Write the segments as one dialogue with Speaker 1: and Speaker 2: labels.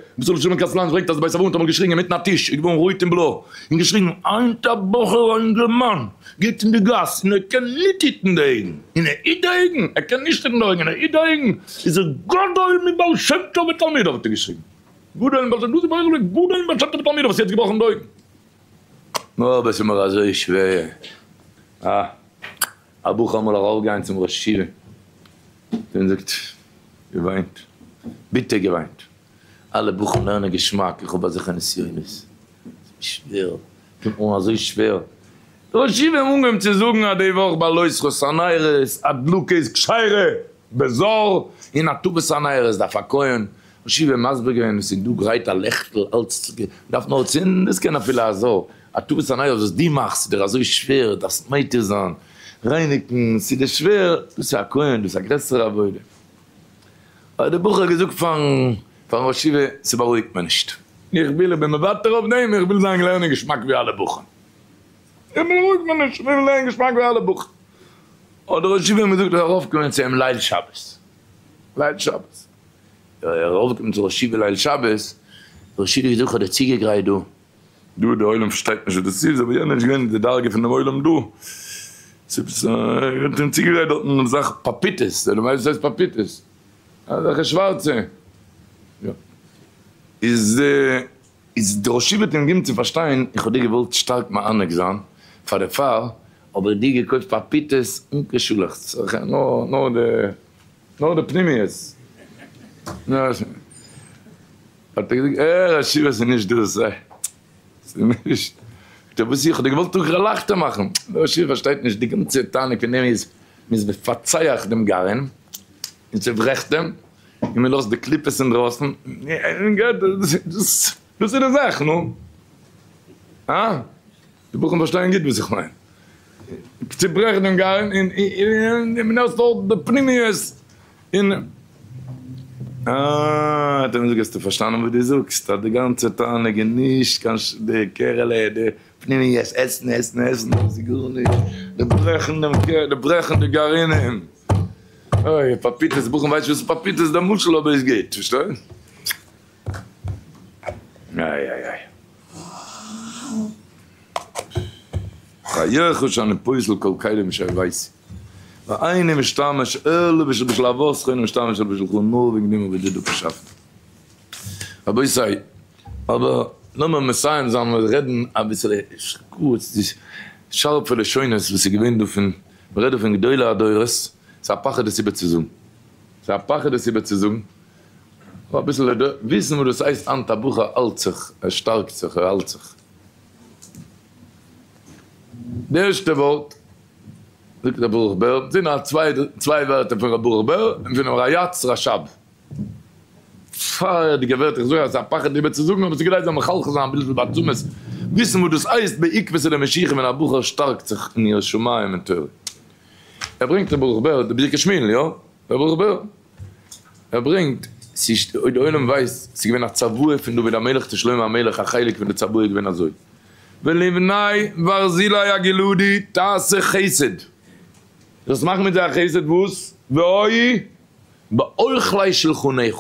Speaker 1: רבי שמעון קאסלאן ברענגט אז די בית אברהם האט אמאל געשריגן אינמיטן א טיש, איז געווארן רויט און בלוי, און געשריגן, היינט א בחור א אינגערמאן גייט אין די גאס און ער קען ניט היטן די אויגן, און ער היט די אויגן, ער קען נישט היטן די אויגן און ער היט די אויגן, איז ער גדול מבעל שם טוב ותלמידיו האט ער געשריגן, גדול מבעל שם טוב, דאס איז ברוך גדול מבעל שם טוב ותלמידיו וואס יעצט געבראכן די אויגן. נו אבער ס'איז מיר אזוי שווער. אה, א בחור אמאל ארויפגיין צום ראש ישיבה, און זאגט, געוויינט, ביטער געוויינט, אלע בחורים לערנען געשמאק, איך האב אזעלכע נסיונות, ס'איז מיר שווער, קומט מיר אן אזוי שווער. דער ראש ישיבה האט אנגעהויבן צו זאגן אז די וואך ביי לא זכות הנרות, הדלקה איז כשרה בזר, און הטבת הנרות דארף א כהן, ראש ישיבה מסביר געווען עס איז דא גרייט א לעכטל אלץ דארף נאר צינדן דאס קען אפילו א זאל הטבת הנרות וואס דו מאכסט איז דיר אזוי שווער דארפסט מתיר זיין רייניגן ס'איז דיר שווער דאס איז א כהן דאס איז א גרעסערע עבודה האט דער בחור געזאגט פארן פארן ראש ישיבה ס'בארואיגט מיר נישט איך וויל איך בין מוותר אויף דעם איך וויל זיין לערנען געשמאק ווי אלע בחורים איך בארואיגט מיר נישט איך וויל לערנען געשמאק ווי אלע בחורים האט דער ראש ישיבה אים געזאגט ער זאל ארויפקומען צו אים ליל שבת ליל שבת. ער ארויפגעקומען צו ראש ישיבה ליל שבת, ראש ישיבה געזאגט כ'האב דיר צוגעגרייט דא. דא די עולם פארשטייט נישט וואס דאס איז, אבער יענער איז נישט געווען אין די דרגה פון דעם עולם דא, ס'איז ער האט אים צוגעגרייט דארטן א זאך פאפיטעס, דו ווייסט וואס הייסט פאפיטעס? אזעלכע שווארצע, יא, איז איז די ראש ישיבה האט אים געגעבן צו פארשטיין, איך האב דיר געוואלט שטארק מענג זיין פאר דערפאר האב איך דיר געקויפט פאפיטעס אן קיין שאלעכץ, נאר נאר די. נאר די פנימיות. האט ער געזאגט, אה ראש ישיבה ס'איז נישט דאס, אה ס'איז נישט. זאגט ער, וואס איך האב דיר געוואלט אויך לייכטער מאכן. דער ראש ישיבה פארשטייט נישט, די גאנצע תענוג פון דעם איז, מ'איז מפצח דעם גרעין, און צוברעכט אים, און מ'לאזט די קליפות אינדרויסן, דאס איז די זאך, נו. אה? די בחורים פארשטייען גוט וואס איך מיין. צוברעכט דעם גרעין און מען עסט דארט די פנימיות און אה האט ער מיר געזאגט האסטו פארשטאנען וואס דו זאגסט אז די גאנצע תענוג איז נישט קיין די קערעלע די פנימיות עסן עסן עסן דאס איז גארנישט די ברעכן דעם די ברעכן די גרעינים אוי פאפיטעס בחורים ווייסט נישט וואס איז פאפיטעס די משל אבער איז גוט פארשטייסט. איי איי איי. חייך שאני פוסל כל כלים שהבאתי ואיני משתמש אלא בשביל בשביל אבותיך איני משתמש אלא בשבילך נאר וועגן דעם האב איך דיר דא באשאפן. רבותי, אבער לאמיר מסיים זיין מיט רעדן אביסעלע קורץ די שארפע לשונות וואס איז געווען דא פון, מ'רעדט דא פון גדולי הדורות, ס'איז א פחד עס איבערצוזאגן, ס'איז א פחד עס איבערצוזאגן, נאר אביסל וויסן וואס דאס הייסט היינט א בחור האלט זיך, ער שטארקט זיך, ער האלט זיך. די ערשטע ווארט זאגט ר' ברוך בער, זעה נאר צוויי ווערטער פון ר' ברוך בער און פונעם ריי"צ רש"ב. פייערדיגע ווערטער, איך זאג אז עס איז א פחד איבער צו זאגן אבער עס איז כדאי זאל מחלחל זיין אביסל בעצמות, וויסן וואס דאס הייסט בעקבתא דמשיחא ווען א בחור שטארקט זיך אין יראת שמים און תורה. ער ברענגט ר' ברוך בער, די ברכת שמואל, יא? ר' ברוך בער. ער ברענגט, ס'איז אויב די עולם ווייסט, ס'איז געווען א צוואה פון דוד המלך צו שלמה המלך, א חלק פון די צוואה איז געווען אזוי, ולבני ברזילי הגלעדי תעשה חסד, זאלסט מאכן מיט זיי א חסד וואס? והיו באוכלי שלחניך,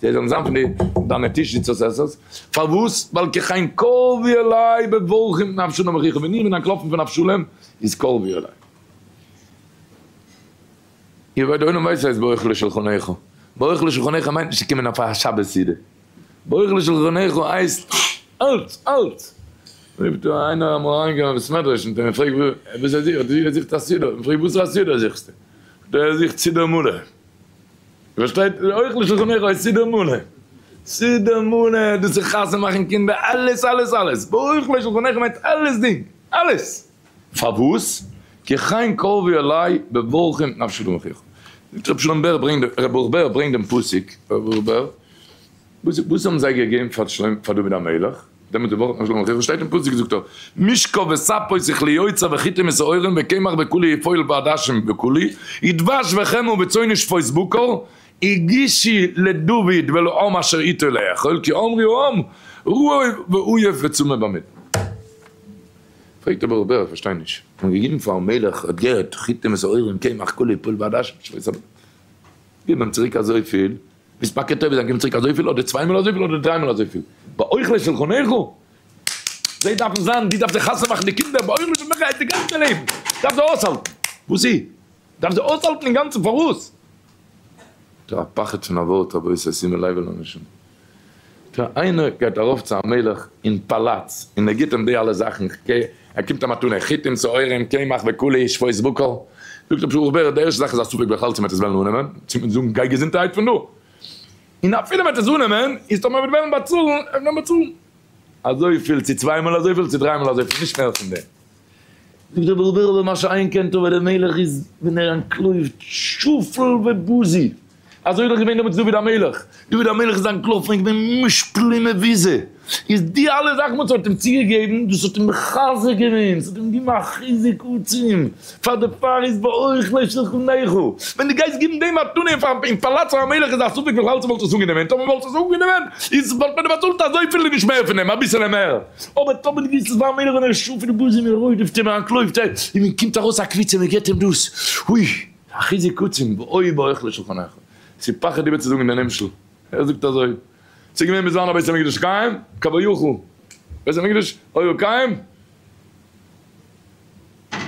Speaker 1: זיי זאלן זיין פון די דיינע טיש זיצערס עסערס, פארוואס? ווייל כי כן קרבו אלי בברחי מפני אבשלום אחיך, ווען איך בין אנטלאפן פון אבשלום איז קרבו אלי. איר ווייסט די עולם ווייסט וואס הייסט באוכלי שלחניך, באוכלי שלחניך מיינט נישט צו קומען אויף א שבת סעודה, באוכלי שלחניך הייסט אלץ אלץ, רופט איינער אמאל אריינגעקומען אין בית מדרש און פרעגט וואס ער זוכט, ער זוכט א סידור, מען פרעגט וואסערע סידור זוכסטו, זאגט ער ער זוכט סידור מלא, פארשטייט באוכלי שלחניך הייסט סידור מלא, סידור מלא דאס איז חתונה מאכן קינדער אלעס אלעס אלעס, באוכלי שלחניך מיינט אלעס דינג, אלעס. פארוואס? כי כן קרבו אלי בברחי מפני אבשלום אחיך. זאגט רבי שלום בער ברענגט רבי ברוך בער ברענגט דעם פסוק, רבי ברוך בער, וואס וואס האבן זיי געגעבן פאר שלום פאר דוד המלך, דעמאלטס בברחי מפני אבשלום אחיך, שטייט אין פסוק זאגט ער, משכב וספות וכלי יוצר וחיטים ושעורים וקמח וכולי ופועל ועדשים וכולי, ודבש וחמאה וצאן ושפות בקר, הגישי לדוד ולעם אשר איתו לאכול, כי אמרו העם, רעב ועיף וצמא במדבר. פרעגט אבער ר' בער, איך פארשטיי נישט, מען האט געגעבן פארן מלך האט געלט, חיטים ושעורים, קמח, כולי, פול ועדשים, שווארצע, גיב אים צוריק אזויפיל ווי. ווילסט מכיר טובה זיין גיב אים צוריק אזויפיל אדער צוויי מאל אזויפיל אדער דריי מאל אזויפיל. באוכלי שולחנך, זיי דארפן זיין, דו דארפסט זיי חתונה מאכן די קינדער, באוכלי שולחנך הייסט די גאנצע לעבן, דארפסט זיי אויסהאלטן. וואס איז? דארפסט זיי אויסהאלטן אינגאנצן פארוואס? טא א פחד פון א ווארט רבותי שימו לב אל הנשמה. טא איינער גייט ארויף צו א מלך אין פאלאץ און ער גיבט אים די אלע זאכן, ער קומט א מתנה, חיטים שעורים קמח וכו' שפות בקר, זאגט רבי ברוך בער די ערשטע זאך איז א ספק בכלל צו מען וועט עס וועלן אננעמען, צו מען וועט זאגן גיי געזונטערהייט פון דא, און אפילו מען וועט עס אננעמען איז טאמער מען וועט וועלן באצאלן, וועט מען באצאלן אזויפיל צו צוויי מאל אזויפיל צו דריי מאל אזויפיל נישט מער פון דעם. זאגט רבי ברוך בער אבער מה שאין כן טאמער דער מלך איז ווען ער אנטלויפט שפל ובזוי, אזוי איז דאך געווען דעמאלטס דוד המלך, דוד המלך איז אנטלאפן און געווען מושפל און מבוזה, איז די אלע זאכן וואס האט אים צוגעגעבן, דאס האט אים מחזק געווען, עס האט אים געגעבן א חיזוק עצום, פאר דערפאר איז באוכלי שולחנך, ווען דו גייסט גיבן די מתנה אין פאלאץ פאר א מלך איז א ספק בכלל צו וואלט עס אנגענומען, טאמער וואלט עס אנגענומען איז וואלט מען אים באצאלט אזויפיל און נישט מער פון דעם, אביסעלע מער, אבער טאמער דו גיבסט עס פאר א מלך ווען ער איז שפל ובזוי מען רודפ'ט אים ער אנטלויפט און מען קומט ארויס א קביצה מען געבט אים דאס, אוי. א חיזוק עצום, ואוי באוכלי שולחנך. ס'איז פחד איבערצוזאגן די נמשל. ער זאגט אזוי, ס'איז געווען בזמן הבית המקדש קיים, כביכול, בית המקדש היה קיים,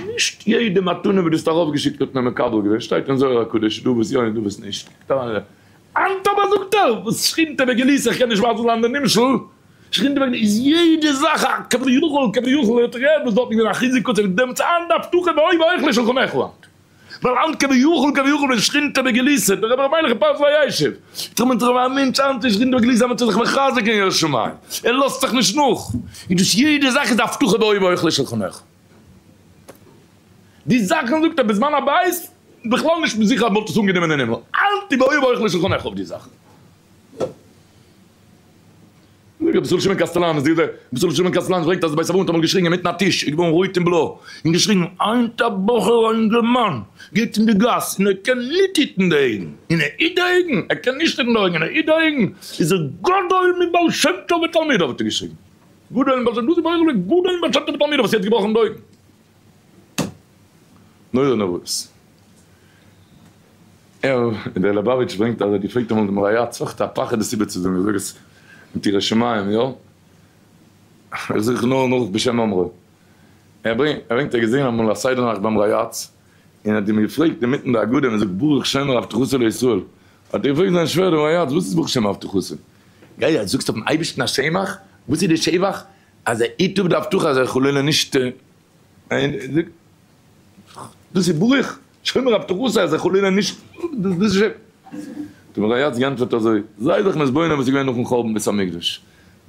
Speaker 1: נישט יעדע מתנה וואס דו האסט ארויפגעשיקט האט מען מקבל געווען, שטייט אין זוהר הקדוש, דא וואס יא און דא וואס נישט. היינט אבער זאגט ער, וואס שכינתא בגלותא, איך קען נישט מסביר זיין די נמשל, שכינתא בגלותא איז יעדע זאך א כביכול, כביכול האט ער געהערט וואס דארט איז געווען א חיזוק עצום, דעמאלטס היינט די הבטחה ואוי באוכלי שולחנך היינט. ווייל היינט כביכול כביכול ווען שכינתא בגלותא, דער רבי ר' מיילעך אין פרשת וישב, טראמען זיך א מענטש היינט אין שכינתא בגלותא אז מען טוט זיך מחזק אין יראת שמים, ער לאזט זיך נישט נאך, איז דאס יעדע זאך איז א הבטחה והיה באוכלי שולחנך. די זאכן זאגט ער בזמן הבית בכלל נישט זיכער אז מען וואלט עס אנגענומען אין הימל, היינט איז והיה באוכלי שולחנך אויף די זאכן. רבי ישראל שמעון קאסטעלאן איז רבי ישראל שמעון קאסטעלאן ברענגט אז די בית אברהם האט אמאל געשריגן אינמיטן א טיש איז געווארן רויט און בלוי און געשריגן היינט א בחור א אינגערמאן גייט אין די גאס און ער קען ניט היטן די אויגן און ער היט די אויגן ער קען נישט היטן די אויגן און ער היט די אויגן איז ער גדול מבעל שם טוב ותלמידיו האט ער געשריגן גדול מבעל שם דאס איז גדול מבעל שם טוב ותלמידיו וואס ער האט געבראכן די אויגן נורא נוראות. ער, דער ליובאוויטש ברענגט אז ער האט געפרעגט אמאל דעם ריי"צ, אויך א פחד עס איבערצוזאגן, איך זאג עס מיט יראת שמים, יא? איך זאג נאר נאך בשם אומרו. ער ברענגט, ער ברענגט ער האט געזען אמאל א סדר נאכט ביים ריי"צ, און האט אים געפרעגט אינמיטן די הגדה, מען זאגט ברוך שומר הבטחתו לישראל, האט ער געפרעגט זיין שווער דעם ריי"צ, וואס איז ברוך שומר הבטחתו? גיי זאגסט אויפן אייבערשטן א שמח? וואס איז די שבח? אז ער היט אפ די הבטחה אז ער חלילה נישט דאס איז ברוך שומר הבטחתו אז ער חלילה נישט דאס איז שוין. האט אים ריי"צ געענטפערט אזוי, זיי זיך מתבונן וואס איז געווען נאכן חורבן בית המקדש,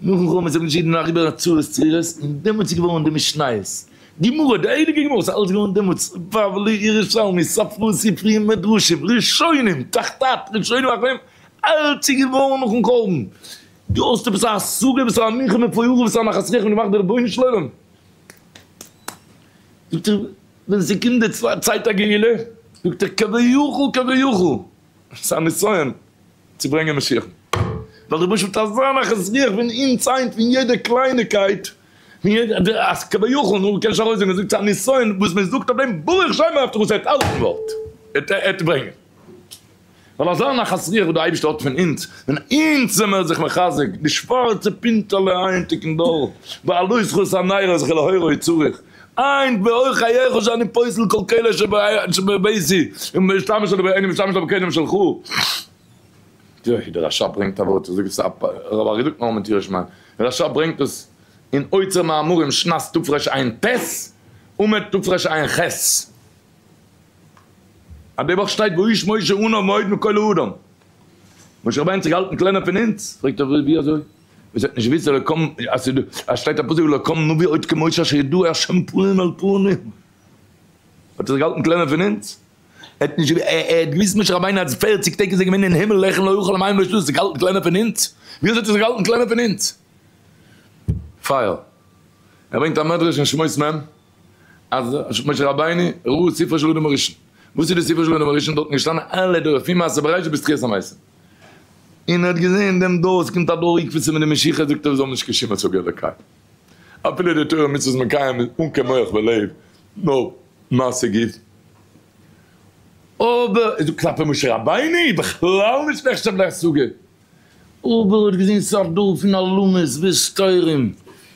Speaker 1: נאכן חורבן איז געווען אידן אריבער צרות צרורות און דעמאלטס איז געווארן די משניות, גמרא, די הייליגע גמרא, ס'איז אלעס געווארן דעמאלטס, בבלי, ירושלמי, ספרא, ספרי, מדרשים, ראשונים, תחתת, ראשונים אחרונים, אלץ איז געווארן נאכן חורבן, דו האסט עפעס א השגה וואס א מנחה מפוארה וואס א נחת רוח האט געמאכט דער רבונו של עולם? זאגט ער, ווען ס'קומט די צייט הגאולה, זאגט ער, כביכול כביכול, ס'איז א נסיון צו ברענגען משיח'ן, ווייל דער רבונו של עולם האט אזא נחת רוח פון אונז היינט, פון יעדע קלייניקייט, פון יעדע, אז כביכול, נו, מ'קען נישט ארויסזאגן, ער זאגט ס'איז א נסיון וואס מ'זאגט אויף דעם ברוך שומר הבטחתו, ער וועט האלטן ווארט, ער וועט ברענגען. ווייל אזא נחת רוח וואס דער אייבערשטער האט פון אונז, ווען אונז זעמער זיך מחזק, די שווארצע פינטעלע היינטיגן דור, בהעלותך את הנרות ולאורה צריך, היינט באור חייך שאני פוסל כל כלי שבביתי ומשתמש איני משתמש לה בכלים שלך. דער רש"ב ברענגט א ווארט, איך זאג עס אפ, רבי ארי' זאגט נאר מיט יראת שמים, דער רש"ב ברענגט עס אין אוצר מאמרים שנת תרע"ט עמוד תרע"ח. אז די וואך שטייט והאיש משה עניו מאוד מכל האדם, משה רבינו האט זיך געהאלטן קלענער פון אונז, פרעגט ער ווי אזוי? וואס האט נישט געוויסט אלוקם אז שטייט א פסוק לא קם נביא עוד כמשה אשר ידעו השם פנים אל פנים, האט ער זיך געהאלטן קלענער פון אונז? ער האט נישט ער האט געוויסט משה רבינו אז פערציג טעג איז ער געווען אין הימל לחם לא אכל ומים לא שתה, זיך געהאלטן קלענער פון אונז? ווי אזוי האט ער זיך געהאלטן קלענער פון אונז? פייער. ער ברענגט א מדרש אין שמות מ'. אז משה רבינו ראה ספרו של אדם הראשון, וואס איז די ספרו של אדם הראשון? דארטן געשטאנען אלע דורות פון מעשה בראשית ביז תחיית המתים, און ער האט געזען דעם דור, עס קומט א דור עקבתא מיט די משיחה, זאגט ער זיי האבן נישט קיין שום השגה אלוקי, אפילו די תורה ומצוות מקיים איז אן קיין מח ולב, נאר מעשה גוף. אבער איז דא כלפי משה רבינו בכלל נישט נחשב להשגה, אבער ער האט געזען ס'איז א דור פון העלמות והסתרים,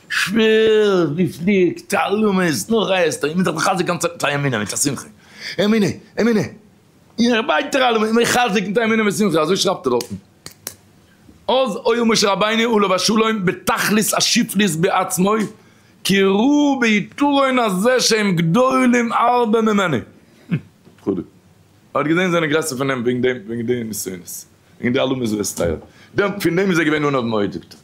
Speaker 1: שווער ווי פליקט, העלמות נאך א הסתר, און מ'איז זיך מחזק גאנצע צייט מיט א אמונה מיט א שמחה, אמונה, אמונה, און ווייטער העלמות, און מחזק מיט א אמונה ושמחה, אזוי שרייבט ער דארטן. אז היה משה רבינו עליו השלום בתכלית השפלות בעצמו, כי ראה ביתרון הזה שהם גדולים הרבה ממנו. וכו'. ער האט געזען זיי זענען גרעסער פון אים וועגן דעם, וועגן די נסיונות, וועגן די העלמות והסתרים. דעם, פון דעם איז ער געווען אן אב מאוד, זאגט ער.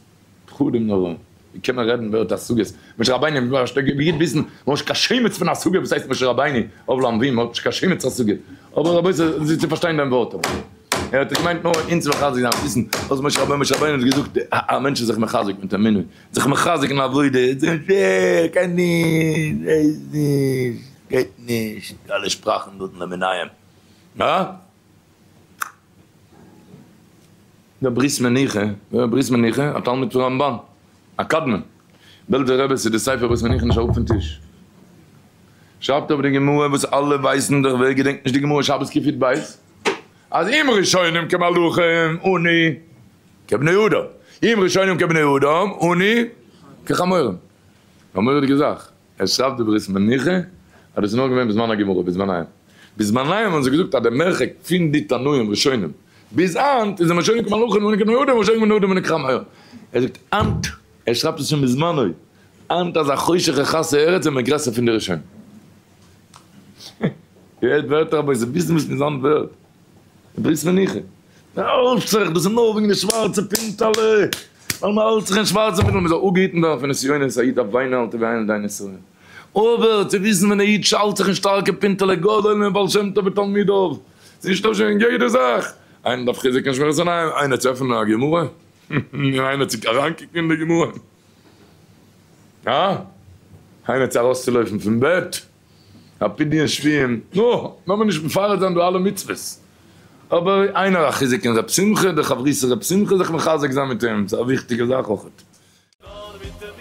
Speaker 1: פחדים נוראים. ווי קען מען רעדן ווערט השגות? משה רבינו, ווי גוט וויסן, מען האט נישט קיין שמץ פון השגה וואס הייסט משה רבינו, אב לנביאים, מען האט נישט קיין שמץ השגה. אבער רבותי, צו פארשטיין דיין ווארט אבער. ער האט געמיינט נאר אונז מחזק זיין, וויסן וואס משה רבינו, משה רבינו האט געזאגט, א מענטש איז זיך מחזק מיט אמונה, זיך מחזק אין עבודה, קען נישט, ווייס נישט, גייט נישט, די אלע שפראכן דארט למיניהם, הא? דער ברית מנוחה, ווער איז ברית מנוחה? א תלמיד פון רמבן, א קדמון, בעלזער רבי, ס'איז די ספר ברית מנוחה נישט אראפ פון טיש, שרייבט אויף די גמרא וואס אלע ווייסן דאך, ווער געדענקט נישט די גמרא שבת קי"ב, אז אם ראשונים כמלאכים אנו כבני אדם, אם ראשונים כבני אדם אנו כחמורים. א מורא'דיגע זאך, ער שרייבט די ברית מנוחה אז דאס איז נאר געווען בזמן הגמרא, בזמניהם. בזמניהם האבן זיי געזאגט אז די מרחק פון די תנאים ראשונים ביז היינט איז אם ראשונים כמלאכים אנו כבני אדם, ראשונים כבני אדם אנו כחמורים. ער זאגט היינט, ער שרייבט עס שוין בזמנו, היינט אז החושך יכסה ארץ זענען מיר גרעסער פון די ראשונים. געהערט ווערטער אבער זיי וויסן וואס מיר זיינען ווערד. ברית מנוחה. מען האלט זיך, דאס איז נאר וועגן די שווארצע פינטעלע, ווייל מען האלט זיך אין שווארצע פינטעלע, מען זאל אפגעהיטן ווערן פון נסיונות, א איד דארף וויינען אל תביאנו לידי נסיון. אבער צו וויסן ווען א איד האלט זיך אין שטארקע פינטעלע, גדול מבעל שם טוב ותלמידיו, ס'איז נישטא שוין אין יעדע זאך, איינער דארף חיזוק אין שמירת עיניים, איינער צו עפענען א גמרא, און איינער צו אריינקוקן אין די גמרא, הא? איינער צו ארויסצולויפן פון בעט. א פדיון שבויים, נו, לאמיר נישט מפרט זיין דא אלע מצוות, אבער איינער א חיזוק אין ר' שמחה, די חברותא ר' שמחה זיך מחזק זיין מיט אים, ס'איז א וויכטיגע זאך אויכעט.
Speaker 2: נאר מיט.